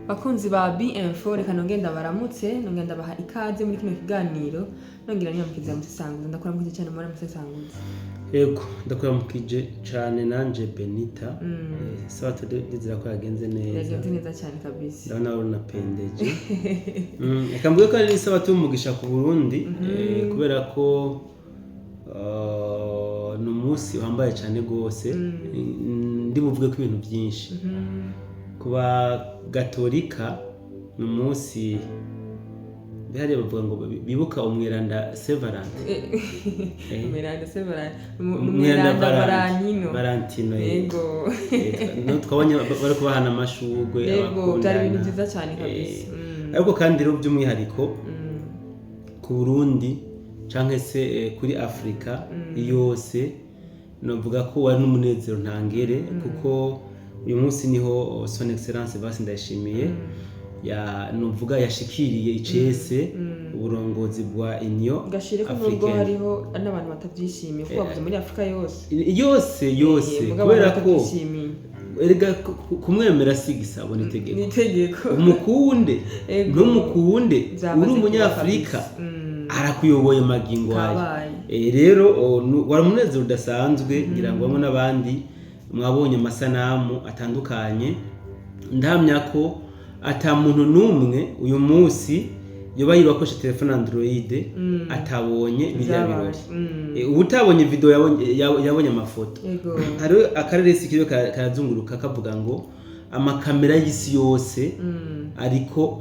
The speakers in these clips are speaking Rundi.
Bakunzi ba B-Info, reka nongere ndabaramutse, nongere ndabaha ikaze muri kino kiganiro, nongera nibamukiza musesanguzi. Ndakuramukije cyane muri musesanguzi. Yego, ndakuramukije cane nanje, Benita. Sabato ndizera ko yagenze neza. Yagenze neza cyane kabisa. Ndabona wari unapendeje. Reka mvuge ko ari isabato y'umugisha ku Burundi, kubera ko ni umunsi uhambaye cane rwose. Ndi buvuge ko ibintu byinshi ku bagatolika ni umunsi hariya bavuga ngo bibuka umweranda Saint Valentin. Umweranda Saint Valentin. Umweranda. Umweranda Valentino. Valentino. Yego. No twabonye bari kubahana amashurwe. Yego, byari ibintu abakundana. byiza cyane kabisa. Ariko kandi rero by'umwihariko ku Burundi canke se kuri Afrika yose, novuga ko wari n'umunezero ntangere, kuko uyu munsi niho Son Excellence Evariste Ndayishimiye ya novuga yashikiriye icese uburongozi bwa Union Gashire ko nubwo Africaine. hariho n'abantu batabyishimiye, kuko bavuze muri Afurika yose. Yose yose. Mugabo Kubera abantu ko batabyishimiye. erega kumwemera si igisabo, ni itegeko. Ni itegeko. Umukunde, Ego. ntumukunde, Byamaze uri kuba umunyafurika, kabisa. Arakuyoboye magingo aya. Kabaye. Rero wari umunezero udasanzwe. Ngira ngo bamwe n'abandi mwabonye amasanamu atandukanye. Ndahamya ko ata muntu n'umwe uyu munsi yoba yirirwa akoresha telefone Android atabonye biriya Byabaye. birori. Uwutabonye video yabonye amafoto. Hariho akareresi kiriho karazunguruka kavuga ngo amakamera y'isi yose ariko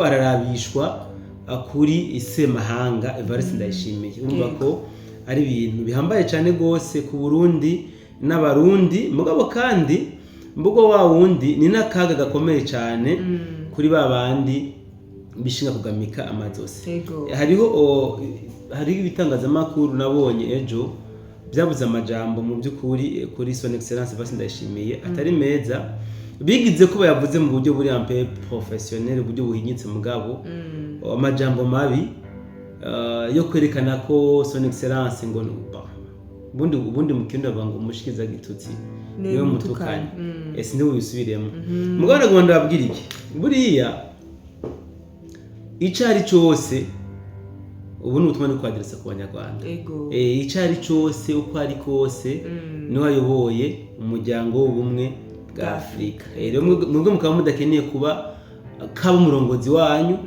ararabishwa kuri Semahanga Evariste Ndayishimiye. Urumva ko ari ibintu bihambaye cyane rwose ku Burundi n'Abarundi. Mugabo kandi mbugo wa wundi ni n'akaga gakomeye cyane kuri ba bandi bishinga kugamika amazosi. Hariho ibitangazamakuru nabonye ejo byabuze amajambo mu by'ukuri kuri Son Excellence Evariste Ndayishimiye atari meza, bigize ko bayavuze mu buryo buri un peu professionnel, uburyo buhinyitse, mugabo amajambo mabi yo kwerekana ko Son Excellence ngo ubundi mu Kirundi bavuga ngo umushikiza gitutsi niwe niwe mutukanye. mutukanye. Ese ndiwe bisubiremo? Mugabo nagomba ndababwira iki: buriya ico ari cose, ubu ni ubutumwa ni kwadirisa ku Banyarwanda. Ico ari cose, uko ari kose, niwe ayoboye Umuryango w'Ubumwe bwa Bwa Afurika. Rero mwebwe mukaba mudakeneye kuba kaba umurongozi wanyu,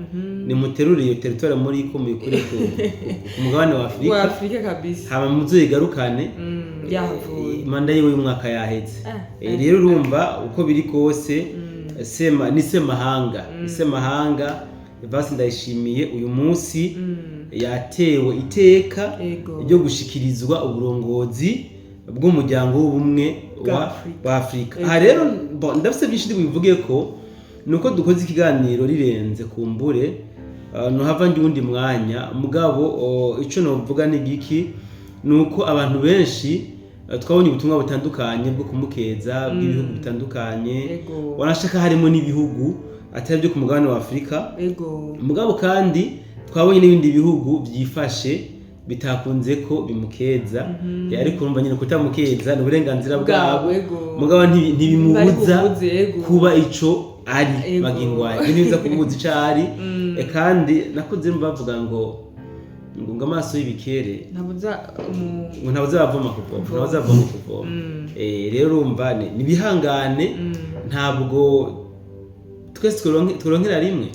nimuterure iyo territoire muri ko muyikure ku mugabane wa wa Afurika, Afurika kabisa. Hama muzoyigarukane Yahavuye. Manda yiwe y'umwaka yaheze. Rero urumva uko biri kose, sema ni Semahanga, ni Semahanga Evariste Ndayishimiye uyu munsi yatewe iteka ryo gushikirizwa uburongozi bw'Umuryango w'Ubumwe Bwa wa Afurika. wa Afurika. Aha rero bon, ndafise byinshi ndi ko nuko dukoze ikiganiro rirenze kumbure, nohava ndi wundi mwanya. Mugabo ico novuga ni giki? Nuko abantu benshi twabonye ubutumwa butandukanye bwo kumukeza bw'ibihugu bitandukanye, wanashaka harimo n'ibihugu atari byo ku mugabane wa Afurika. Mugabo kandi twabonye n'ibindi bihugu byifashe bitakunze ko bimukeza. Ariko urumva nyine kutamukeza ni uburenganzira bwabo, Bwabo, mugabo ntibimubuza Bari bubuze, yego. kuba ico ari. Magingo aya ntibiza kumubuza ico ari. Kandi nakuze bavuga ngo amaso y'ibikere ntabuza ngo ntabuza abavoma kuvoma, ntabuza abavoma kuvoma. Rero urumva nibihangane, ntabwo twese turonkera rimwe.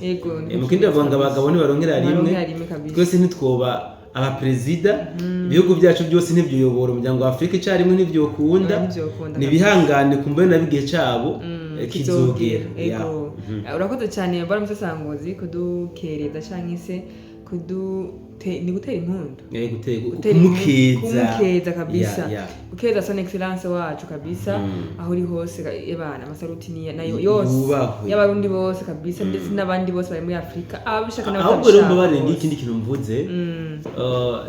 Mu kindi bavuga ngo abagabo ntibaronkera rimwe. Ntibaronkera rimwe kabisa. Twese ntitwoba abaperezida, ibihugu byacu byose ntibyuyobora Umuryango wa Afurika icyarimwe, ntibyokunda. Ntivyokunda. Nibihangane, kumbe nabo igihe cyabo kizogera. Ya. Ego. Urakoze cyane bora musesanguzi kudukereza canke se ni gutera impundu. Gutera kumukeza. Kumukeza kabisa. Ya. Gukeza Son Excellence wacu kabisa. Aho uri hose ebana amasaruti ni nayo yose Yubahwe. y'Abarundi bose kabisa, ndetse n'abandi bose bari muri Afurika, ababishaka Ahubwo rero n'abatabishaka mbabarire, bose. ikindi kintu mvuze.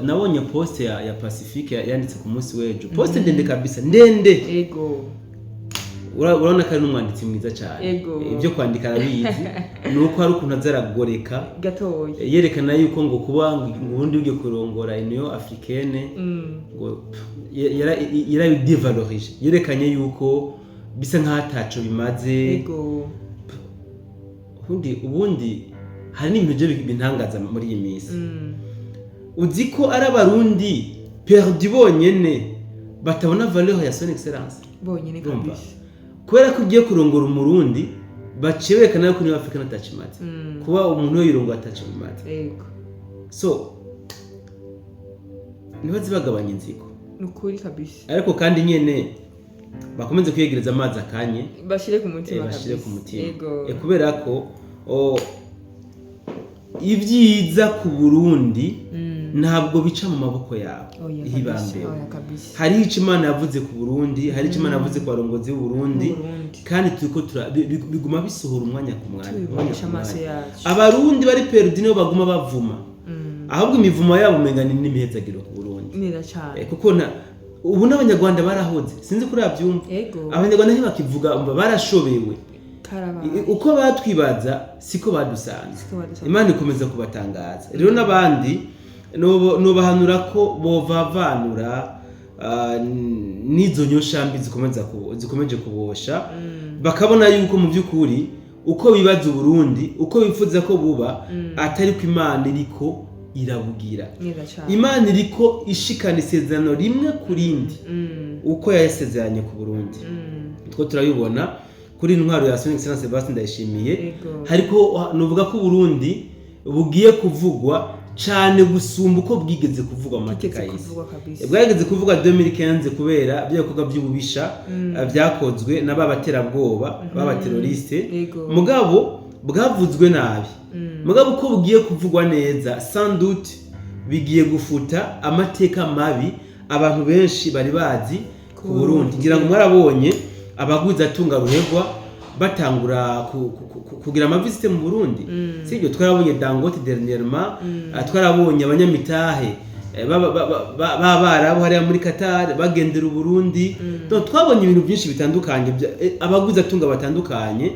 Nabonye poste ya Pacifique yanditse ku munsi w'ejo, poste ndende kabisa, ndende. Urabona ko ari n'umwanditsi mwiza cyane. Ibyo kwandika arabizi, ni uko hari ukuntu aza aragoreka gatoya. Yerekana yuko ngo kuba ngo ubundi ugiye kurongora Union Africaine ngo yarabidevalorije, yerekanye yuko bisa nk'aho ataco bimaze. Ubundi hari n'ibintu byo bintangaza muri iyi minsi. Uzi ko ari Abarundi perdus bonyene batabona valeur ya Son Excellence? Bonyene. Urumva? Kabisa. Kubera ko ugiye kurongora Umurundi, baciye berekana yuko niba Afrika natacimaze, kuba umuntu we yirongo atacimaze. So nibaze bagabanya inzigo. Ni ukuri kabisa. Ariko kandi nyene bakomeze kwiyegereza amazi akanye. Bashire ku mutima. Bashire Kabisa. ku mutima. Kubera ko ibyiza ku Burundi ntabwo bica mu maboko yawe. Oya kabisa. Ihibambewe. Oya kabisa. Hariho icyo Imana yavuze ku Burundi, hari icyo Imana yavuze ku barongozi b'u Burundi. Burundi. Kandi turiko biguma bisohora umwanya ku mwanya, umwanya Tubibonesha ku amaso mwanya. yacu. Abarundi bari perdus nibo baguma bavuma, ahubwo imivumo yabo umenga ni n'imihezagiro ku Burundi. Neza cyane. Kuko ubu n'Abanyarwanda barahoze, sinzi ko urabyumva. Ego. Abanyarwanda ntibakivuga, umva, barashobewe. Karabaye. Uko batwibaza siko badusanze. Siko badusanze. Imana ikomeza kubatangaza. Rero n'abandi nobahanura ko bovavanura n'izo nyoshambi zikomeje kubosha, bakabona yuko mu by'ukuri uko bibaza Uburundi, uko bifuza ko buba, atari ko Imana iriko irabugira. Neza cyane. Imana iriko ishikana isezerano rimwe ku rindi uko yayasezeranye ku Burundi. Two turabibona kuri intwaro ya Son Excellence Sebastian Ndayishimiye. Hariko nuvuga ko Uburundi bugiye kuvugwa cane gusumba uko bwigeze kuvugwa mu mateka Kigeze y'isi. kuvugwa kabisa. Bwageze kuvugwa 2015 kubera bya bikorwa by'ububisha byakozwe n'ababaterabwoba b'abateroriste. Mugabo bwavuzwe nabi. Mugabo uko bugiye kuvugwa neza, sans doute bigiye gufuta amateka mabi abantu benshi bari bazi ku Ku Burundi. Burundi. Ngira ngo mwarabonye abagwizatunga ruhegwa batangura kugira ama visites mu Burundi, sibyo? Twarabonye Dangote dernièrement, twarabonye abanyamitahe b'Abarabu hariya muri Qatar bagendera Uburundi. Donc twabonye ibintu byinshi bitandukanye, abagwizatunga batandukanye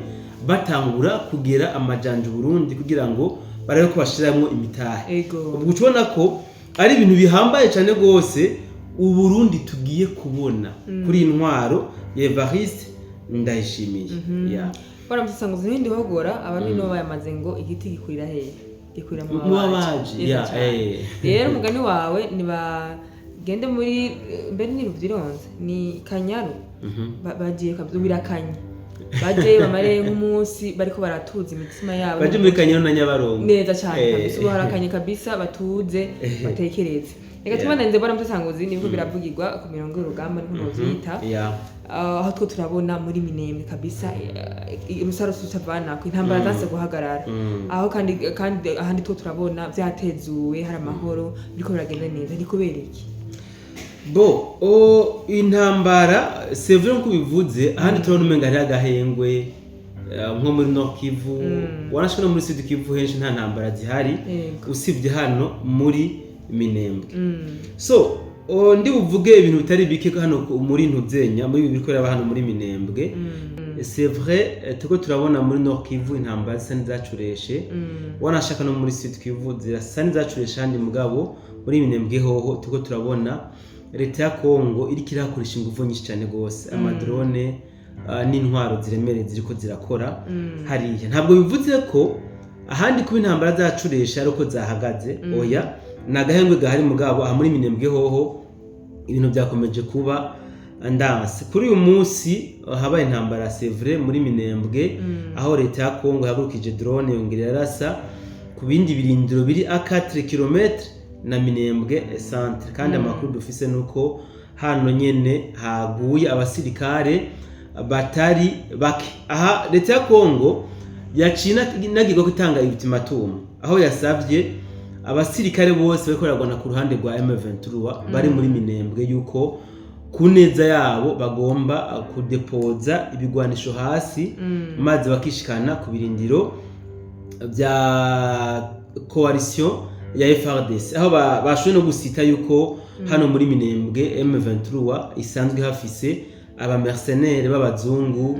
batangura kugera amajanja Uburundi kugira ngo barabe ko bashiramwo imitahe. Ubwo ubona ko ari ibintu bihambaye cyane rwose Uburundi tugiye kubona kuri iyi ntwaro ya Evariste Ndayishimiye. Yeah. Baramutse ngo zindi hogora abantu nibo bayamaze ngo igiti gikurira hehe? Gikurira mu Mu babaji. babaji. Neza cane. Rero umugani wawe, nibagende muri mbere ni Ruvyironza, ni Kanyaru. Bagiye kabisa birakanye, baje bamare nk'umunsi bariko baratuza imitima yabo. Baje muri Kanyaru na Nyabarongo. Neza cyane. Kabisa, ubu harakanye kabisa, batuze, batekereze. Reka tubandanize, mbona musanguzi nibwo biravugirwa ku mirongo y'urugamba, niko novyita. Aho two turabona muri Minembwe kabisa, umusaruro utavanako, intambara zanse guhagarara. Aho kandi ahandi two turabona vyatezuwe, hari amahoro, biriko biragenda neza, ni kubera iki? Bo intambara, c'est vrai nkuko bivuze, ahandi turabona umenga hariho agahengwe, nko muri Nord Kivu, wanashika no muri Sud Kivu, henshi nta ntambara zihari, usibye hano muri Minembwe. So ndi buvuge ibintu bitari bike hano muri Ntuzenya, muri ibi biriko biraba hano muri Minembwe. C'est vrai, turiko turabona muri Nord Kivu intambara zisa n'izacureshe, wanashaka no muri Sud Kivu zirasa n'izacureshe handi. Mugabo muri Minembwe hoho turiko turabona leta ya Kongo iriko irakoresha inguvu nyinshi cyane gose, ama drones n'intwaro ziremereye ziriko zirakora hariya. Ntabwo bivuze ko ahandi kuba intambara zacuresha ari uko zahagaze, oya, ni agahengwe gahari. Mugabo aha muri Minembwe hoho ibintu byakomeje kuba ndanse. Kuri uyu munsi habaye intambara, c'est vrai, muri Minembwe, aho leta ya Kongo yahagurukije drone, yongera irarasa ku bindi birindiro biri a 4 km na Minembwe centre. Kandi amakuru dufise nuko hano nyene haguye abasirikare batari bake. Aha leta ya Kongo yaciye inagirwa gutanga ultimatum, aho yasavye abasirikare bose bariko baragwana ku ruhande rwa M23 bari muri Minembwe yuko ku neza yabo bagomba kudepoza ibigwanisho hasi, maze bakishikana ku birindiro bya coalition ya FARDC, aho bashoboye no gusita yuko hano muri Minembwe M23 isanzwe hafise aba mercenaires b'abazungu.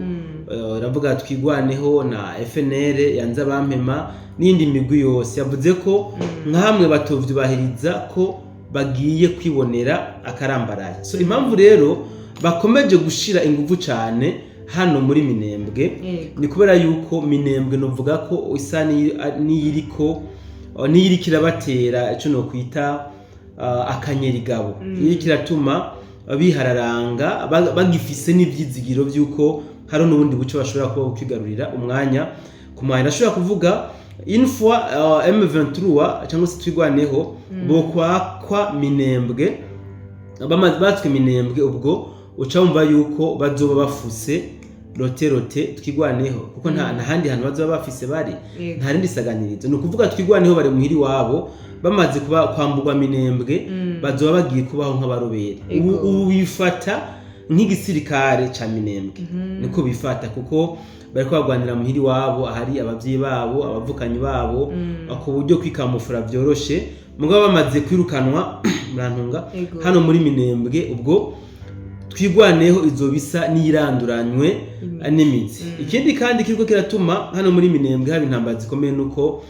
Iravuga Twigwaneho na FNL yanze abampema n'iyindi migwi yose. Yavuze ko nka hamwe batovyubahiriza ko bagiye kwibonera akarambaraye. So impamvu rero bakomeje gushira inguvu cane hano muri Minembwe. Ni kubera yuko Minembwe novuga ko isa n'iyiriko n'iyiriko irabatera ico nokwita akanyerigabo, iriko iratuma bihararanga, bagifise n'ivyizigiro vy'uko hari n'ubundi buce bashobora kuba bukigarurira umwanya ku mwanya. Ndashobora kuvuga une fois M23 cyangwa se Twigwaneho bokwakwa Minembwe, batswe Minembwe, ubwo uca wumva yuko bazoba bafuse rote rote Twigwaneho, kuko nta ntahandi hantu bazoba bafise bari, nta rindi saganirizo. Ni ukuvuga Twigwaneho bari muhiri wabo, bamaze kuba kwamburwa Minembwe, bazoba bagiye kubaho nk'abarobere. Ubu bifata nk'igisirikare ca Minembwe, niko bifata, kuko bariko bagwanira muhiri wabo ahari abavyeyi babo, abavukanyi babo, ku buryo kwikamufura vyoroshe. Mugabo bamaze kwirukanwa, murantunga, hano muri Minembwe, ubwo Twigwaneho izo bisa n'iyiranduranywe n'imizi. Ikindi kandi kiriko kiratuma hano muri Minembwe haba intambara zikomeye nuko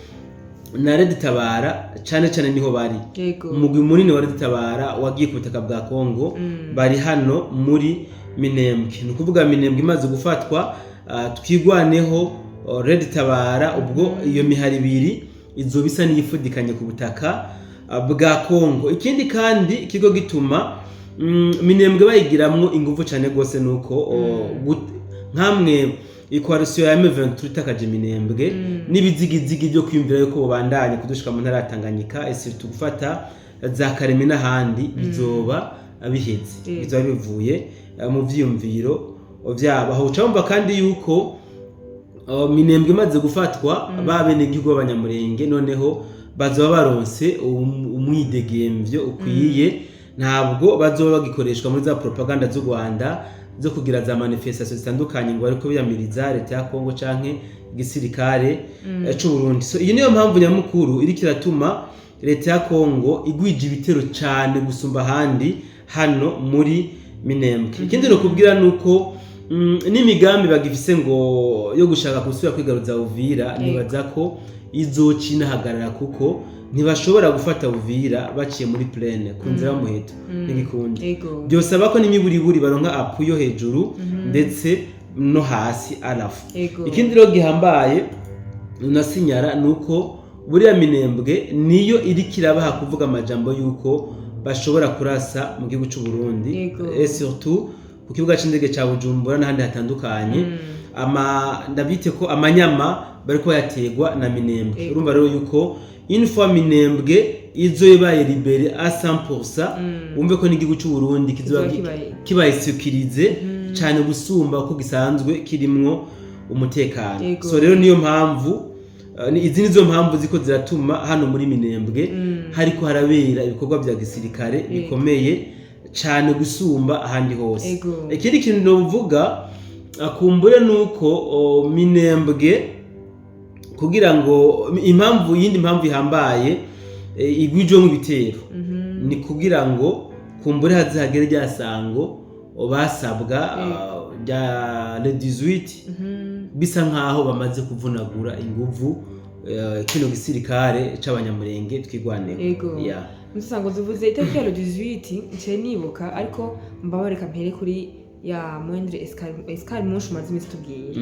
na Red Tabara cane cane niho bari. Umugwi munini wa Red Tabara wagiye ku butaka bwa Kongo, bari hano muri Minembwe. Ni ukuvuga Minembwe imaze gufatwa, Twigwaneho, Red Tabara, ubwo iyo mihari ibiri izoba isa n'iyifudikanye ku butaka bwa Kongo. Ikindi kandi kigo gituma Minembwe bayigiramwo inguvu cane gose nuko nkamwe coalition ya M23 itakaje Minembwe, n'ibizigizigi byo kwiyumvira yuko bobandanye kudushika mu ntara ya Tanganyika, et surtout gufata za Kareme n'ahandi, bizoba biheze, bizoba bivuye mu vyiyumviro vyabo. Aho uca wumva kandi yuko Minembwe imaze gufatwa, ba benegihugu b'Abanyamurenge noneho bazoba baronse umwidegemvyo ukwiye. Ntabwo bazoba bagikoreshwa muri za propaganda z'u Rwanda zo kugira za manifestation zitandukanye ngo bariko biyamiriza leta ya Kongo canke igisirikare c'u Burundi. So iyi niyo mpamvu nyamukuru iriko iratuma leta ya Kongo igwije ibitero cane gusumba ahandi hano muri Minembwe. Ikindi nokubwira nuko n'imigambi bagifise ngo yo gushaka gusubira kwigaruza Uvira, nibaza ko izoca inahagarara, kuko ntibashobora gufata Uvira baciye muri plaine ku nzira y'umuheto n'igikundi. Byosaba ko n'imiburiburi baronka appui yo hejuru ndetse no hasi arafu. Ikindi rero gihambaye unasinyara nuko buriya Minembwe niyo iriko irabaha kuvuga amajambo yuko bashobora kurasa mu gihugu c'u Burundi, et surtout ku kibuga c'indege ca Bujumbura n'ahandi hatandukanye. Ama ndabyite ko amanyama bariko bayategwa na Minembwe. Urumva rero yuko une fois Minembwe izo ibaye libérée à 100%, wumve ko n'igihugu c'u Burundi kizoba Kizoba kibaye sécurisé cane gusumba uko gisanzwe kirimwo umutekano. So rero niyo mpamvu izi nizo mpamvu ziko ziratuma hano muri Minembwe hariko harabera ibikorwa vya gisirikare bikomeye cane gusumba ahandi hose. Ikindi kintu novuga akumbure nuko Minembwe, kugira ngo impamvu yindi mpamvu ihambaye igwijwemo ibitero, ni kugira ngo kumbure haze hagere rya sango basabwa rya le 18, bisa nkaho bamaze kuvunagura inguvu kino gisirikare c'Abanyamurenge Twigwaneho. Yeah. Musango zivuze itariki ya le 18, nciye nibuka, ariko mbabareka mpere kuri ya moindre escarmouche umaze iminsi tubwira.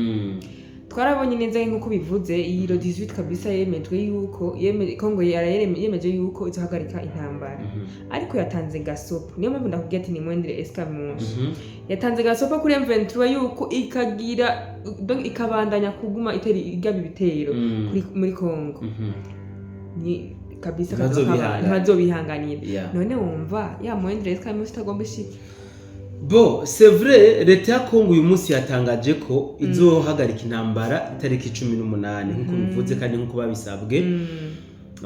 Twarabonye neza nk'uko bivuze iyi le 18 kabisa yemejwe yuko Kongo yemeje yuko izohagarika intambara, ariko yatanze gasopo. Niyo mpamvu ndakubwiye ati ni moindre escarmouche. Yatanze gasopo kuri M23 yuko ikagira, donc ikabandanya kuguma itera, igaba ibitero muri Kongo, ni kabisa Ntibazobihanganira. Ntibazobihanganira. None wumva ya moindre escarmouche itagomba ishike? Bon, c'est vrai, leta ya Kongo uyu munsi yatangaje ko izohagarika intambara itariki 18, nk'uko bivuze kandi nk'uko babisabwe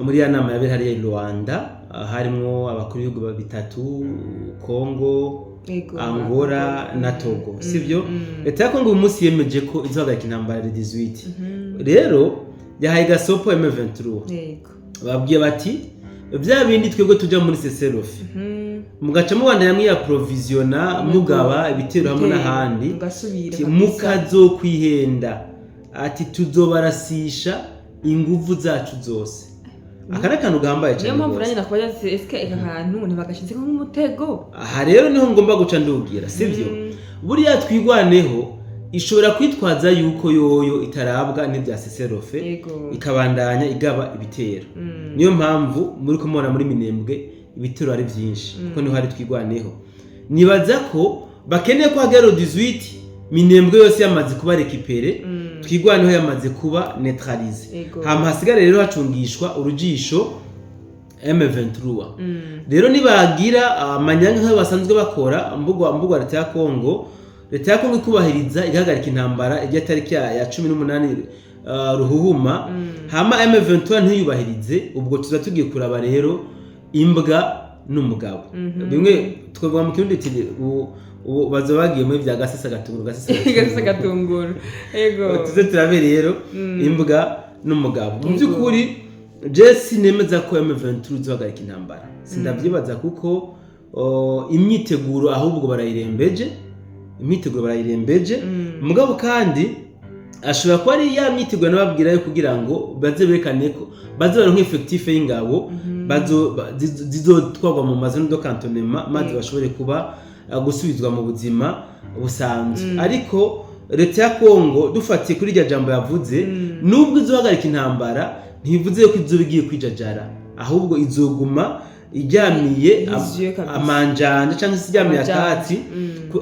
muri ya nama yabereye hariya i Rwanda, harimwo abakuru b'ibihugu bitatu: Kongo, Angola na Togo, sivyo? Leta ya Kongo uyu munsi yemeje ko izohagarika intambara le 18. Rero yahaye gasopo M23, babwiye bati bya bindi twebwe tujya muri cessez-le-feu, mugaca mubandanya mwiyaprovisiona, mugaba ibitero hamwe n'ahandi, mugasubira ati, kabisa. Mukazokwihenda, ati tuzobarasisha inguvu zacu zose. Aka ni akantu gahambaye Niyo cyane mpamvu rwose. nanjye nakubaza ati eske aka kantu ntibagashizeko nk'umutego? Aha rero niho ngomba guca ndugira, sibyo? Buriya Twigwaneho Ishobora kwitwaza yuko yoyo itarabwa n'ibya cessez-le-feu, ikabandanya igaba ibitero. Niyo mpamvu muri kumubona muri Minembwe ibitero ari byinshi, kuko niho hari Twigwaneho. Nibaza ko bakeneye ko hagera 18, Minembwe yose yamaze kuba récupérée, Twigwaneho yamaze kuba neutralisée, hama hasigare rero hacungishwa urujisho M23. Rero nibagira amanyanga nk'ayo basanzwe bakora, mbugwa mbugwa leta ya Kongo ikubahiriza, igahagarika intambara ijya tariki ya 18 Ruhuhuma, hama M23 ntiyubahirize, ubwo tuza tugiye kuraba rero imbwa n'umugabo. Bimwe twavuga mu Kirundi tuti ubu bazoba bagiye muri bya gasesa gatunguru, gasesa. Gasesa gatunguru, ego. Tuze turabe rero imbwa n'umugabo mu by'ukuri. Je sinemeza ko M23 izohagarika intambara, sindavyibaza, kuko imyiteguro ahubwo barayirembeje, imyiteguro barayirembeje. Mugabo kandi ashobora kuba ari ya myiteguro nababwira yo kugira ngo baze berekane ko baze baronke effectif y'ingabo zizotwarwa mu ma zones de cantonnement, maze bashobore kuba gusubizwa mu buzima busanzwe. Ariko leta ya Kongo, dufatiye kuri irya jambo yavuze, nubwo izohagarika intambara, ntibivuze ko izoba igiye kwijajara, ahubwo izoguma iryamiye Yuzuye kabisa. amanjanja cyangwa se iryamiye Amajanja. akatsi.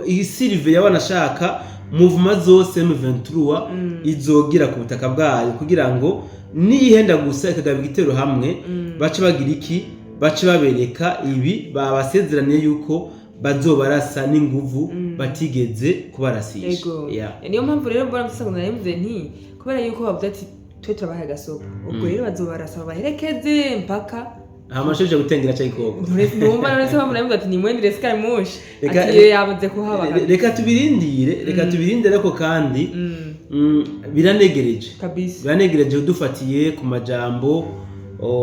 Iyi sirive yabanashaka mouvement zose M23 izogira ku butaka bwayo, kugira ngo niyihenda gusa ikagaba igitero hamwe, bace bagira iki? Bace babereka ibi babasezeraniye yuko bazobarasa n'inguvu batigeze kubarasisha. Ego. Niyo mpamvu rero mbona mfise ngo narivuze nti kubera yuko bavuze ati twe turabaha agasopo, ubwo rero bazobarasa babaherekeze mpaka amasheje gutengera ca ikoko. Numva none se mpamvu narivuze ati nimwendire escarmouche, ati iyo yamaze kuhaba. Reka tubirindire, reka tubirindire, ariko kandi biranegereje. Biranegereje dufatiye ku majambo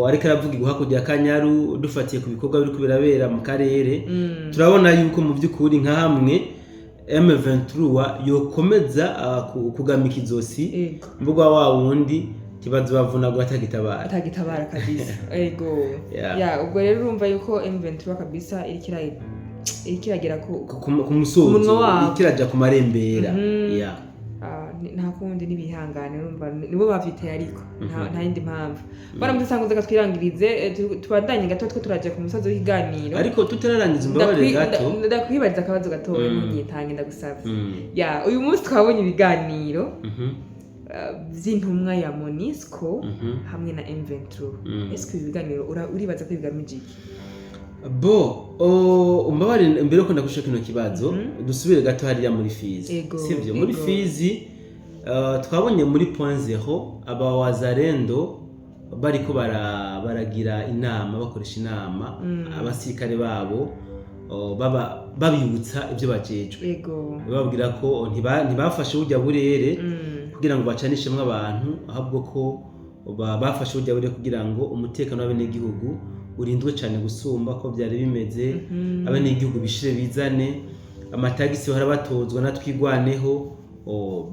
ariko aravugirwa hakurya ya Kanyaru, dufatiye ku bikorwa biriko birabera mu karere. Turabona yuko mu by'ukuri nka hamwe M23 yokomeza kugamika izosi, mbugwa wa wundi kibazo bavunagura atagitabara. Atagitabara kabisa, ego. Ya, ubwo rero urumva yuko M23 kabisa iriko iragera ku ku musozo. Umunwa wabo. Ikiraja ku marembera. Ah, nta kundi n'ibihangane, urumva nibo bavyiteye, ariko nta yindi mpamvu. Bwana Musasanguza, katwirangirize, tubandanye gato two turaja ku musozi w'ikiganiro. Ariko tutararangiza, umbabarire gato. Ndakwibariza akabazo gatoya, ntunyitange, ndagusavye. Ya, uyu munsi twabonye ibiganiro vy'intumwa ya MONUSCO hamwe na M23. Ese ibi biganiro uribaza ko bigamije iki? Bo umbabarire, mbere yuko ndagusha kino kibazo, dusubire gato hariya muri Fizi. Sivyo? Muri Fizi, twabonye muri Point Zéro aba wazalendo bariko baragira inama, bakoresha inama abasirikare babo, baba babibutsa ibyo bajejwe, bababwira ko ntibafashe burya burere kugira ngo bacanishemwo abantu, ahubwo ko bafashe burya burere kugira ngo umutekano w'abenegihugu urindwe cyane gusumba ko byari bimeze, abenegihugu bishire bizane, amatagisi bahora batozwa na Twigwaneho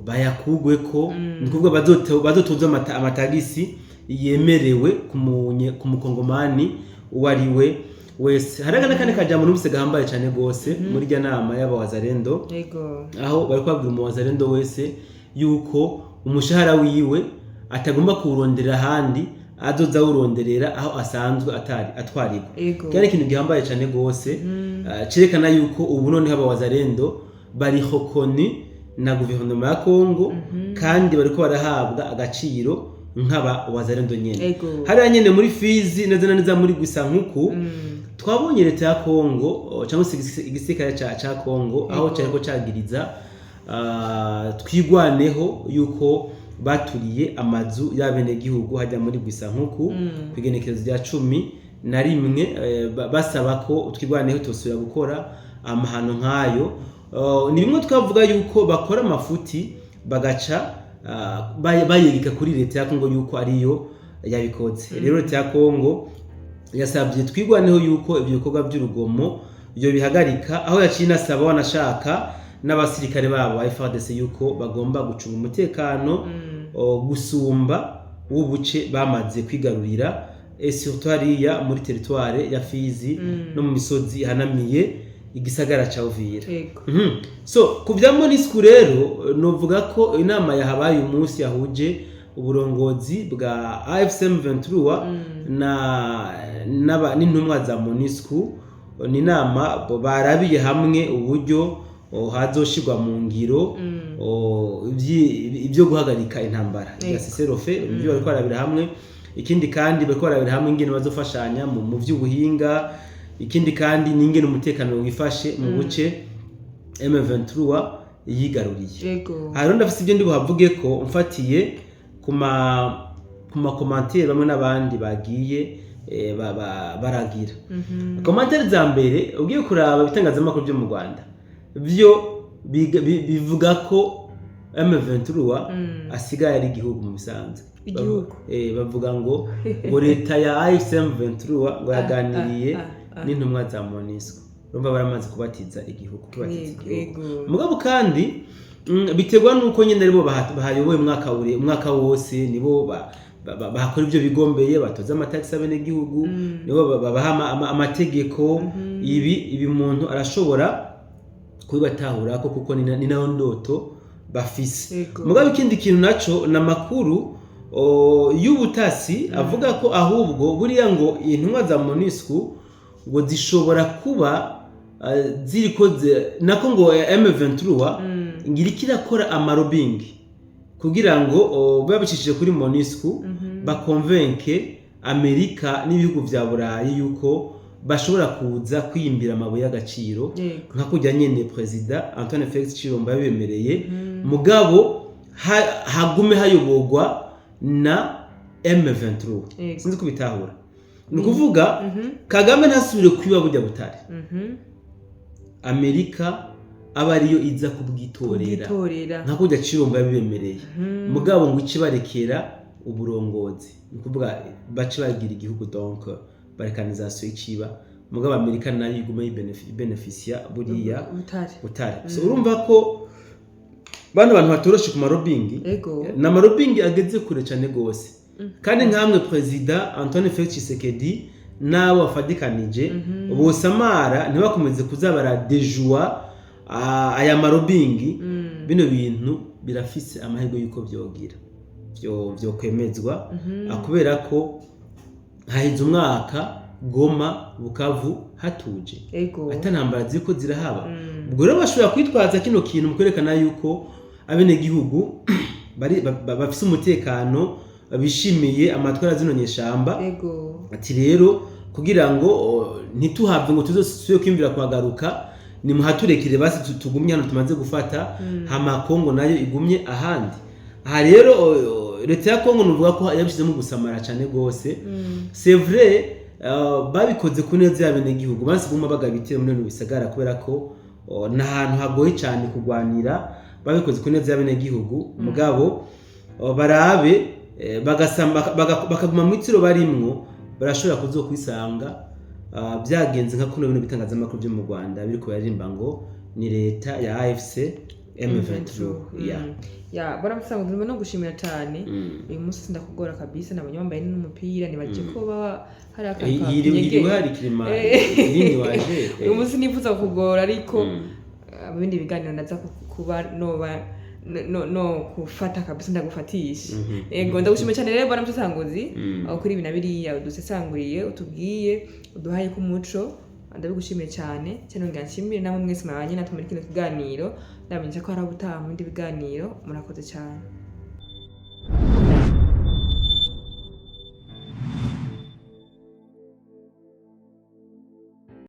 bayakugweko. Ni ukuvuga bazotozwa amatagisi yemerewe ku mukongomani uwo ari we wese. Hari n'akandi kajambo numvise gahambaye cyane gose muri rya nama y'abawazarendo, aho bari kubabwira umuwazarendo wese yuko umushahara wiwe atagomba kuwuronderera ahandi, azoza awuronderera aho asanzwe atari atwarirwa. Kandi ikintu gihambaye cyane gose, cerekana yuko ubu noneho abawazarendo bari hokoni na guverinoma ya Kongo, kandi bariko barahabwa agaciro nk'aba wazarendo nyene. Hariya nyene muri Fizi, neza na neza muri gusa nkuku, twabonye leta ya Kongo cyangwa se igisirikare ca Kongo aho cyariko cagiriza Twigwaneho yuko baturiye amazu y'abenegihugu hajya muri gusa nkuku ku igenekerezo rya 11, basaba ko Twigwaneho tosubira gukora amahano nk'ayo. Ni bimwe twavuga yuko bakora amafuti bagaca bayegeka kuri leta ya Kongo yuko ariyo yabikoze. Rero leta ya Kongo yasabye Twigwaneho yuko ibyo bikorwa by'urugomo ibyo bihagarika, aho yaciye inasaba wanashaka n'abasirikare babo ba FARDC yuko bagomba gucunga umutekano gusumba w'ubuce bamaze kwigarurira, et surtout hariya muri territoire ya Fizi no mu misozi ihanamiye. igisagara ca Uvira. So ku bya MONUSCO rero, novuga ko inama yahabaye umunsi yahuje uburongozi bwa AFC M23 na n'intumwa za MONUSCO, ni inama barabiye hamwe uburyo hazoshirwa mu ngiro ibyo guhagarika intambara bya cessez-le-feu, ibyo bariko barabira hamwe. Ikindi kandi, bariko barabira hamwe ingene bazofashanya mu vy'ubuhinga. Ikindi kandi ni ingene umutekano wifashe mu buce M23 yigaruriye. Aha rero ndafise ibyo ndi buhavuge ko mfatiye ku ma commentaires bamwe n'abandi bagiye baragira. Commentaires za mbere, ugiye kuraba ibitangazamakuru byo mu Rwanda byo bivuga ko M23 asigaye ari igihugu mu bisanzwe. Igihugu. Bavuga ngo leta ya AFC M23 ngo yaganiriye n'intumwa za MONUSCO. Urumva baramaze kubatiza igihugu, kubatiza igihugu. Mugabo kandi biterwa nuko nyine aribo bahayoboye umwaka wose, nibo bahakora ibyo bigombeye, batoza amatagisi abenegihugu, nibo babaha amategeko. Ibi umuntu arashobora kubibatahura ko kuko ni nayo ndoto bafise. Mugabo ikindi kintu naco ni amakuru y'ubutasi avuga ko ahubwo buriya ngo intumwa za MONUSCO ngo zishobora kuba ziriko nako ngo M23 ngira ikirakora ama lobbying kugira ngo babicishije kuri MONUSCO bakonvenke Amerika n'ibihugu vya Burayi yuko bashobora kuza kwiyimbira amabuye y'agaciro, nka kurya nyene Perezida Antoine Felix Tshilombo yabibemereye, mugabo hagume hayoborwa na M23. Sinzi kubitahura. Ni ukuvuga Kagame ntasubire kwiba burya butare, Amerika aba ariyo iza kubwitorera, kubwitorera, nka kurya Tshilombo yabibemereye, mugabo ngo ice barekera uburongozi, ni ukuvuga bace bagira igihugu, donc balkanisation iciba, mugabo Amerika nayo igume yibenefisia buriya butare. Butare. So urumva ko bano bantu batoroshe ku ma lobbying, ni ama lobbying ageze kure cyane gose. Kandi nkamwe Perezida Antoine Felix Tshisekedi n'abo bafadikanije bosamara ntibakomeze kuza baradejua aya ma lobbying, bino bintu birafise amahirwe y'uko vyogira vyokwemezwa, kubera ko haheze umwaka Goma, Bukavu hatuje, ata ntambara ziriko zirahaba. Ubwo rero bashobora kwitwaza kino kintu mu kwerekana yuko abenegihugu bari bafise umutekano, bishimiye amatwara zino nyeshamba. Ati rero kugira ngo ntituhave ngo tuzosubire kwiyumvira kuhagaruka, nimuhaturekere basi tugumye hano tumaze gufata, hama Kongo nayo igumye ahandi. Aha rero leta ya Kongo nuvuga ko yabishizemo gusamara cyane gose. C'est vrai, babikoze ku neza y'abenegihugu, banse kuguma bagaba ibitero muri bino bisagara kubera ko ni ahantu hagoye cyane kurwanira. Babikoze ku neza y'abenegihugu, mugabo barabe bakaguma mu itiro barimwo, barashobora kuzokwisanga byagenze nka kuno bino bitangazamakuru byo mu Rwanda biriko baririmba ngo ni leta ya AFC M23 ya. Ya bwana Musango, ndumva no gushimira cyane. Uyu munsi sindakugora kabisa, nabonye wambaye n'umupira, nibaje ko baba hari akantu Yiriwe hari kirima irindi waje. Uyu munsi nifuza kukugora, ariko mu bindi biganiro ndaza kuba noba no kufata kabisa ndagufatisha. Yego, ndagushimiye cyane rero bwana Musanguzi, aho kuri ibi na biriya udusesanguriye, utubwiye, uduhaye ku muco, ndabigushimiye cyane cyane. Ngira nshimire namwe mwese mwabanye natwe muri kino kiganiro, ndamenyesha ko hari ubutaha mu bindi biganiro. Murakoze cyane.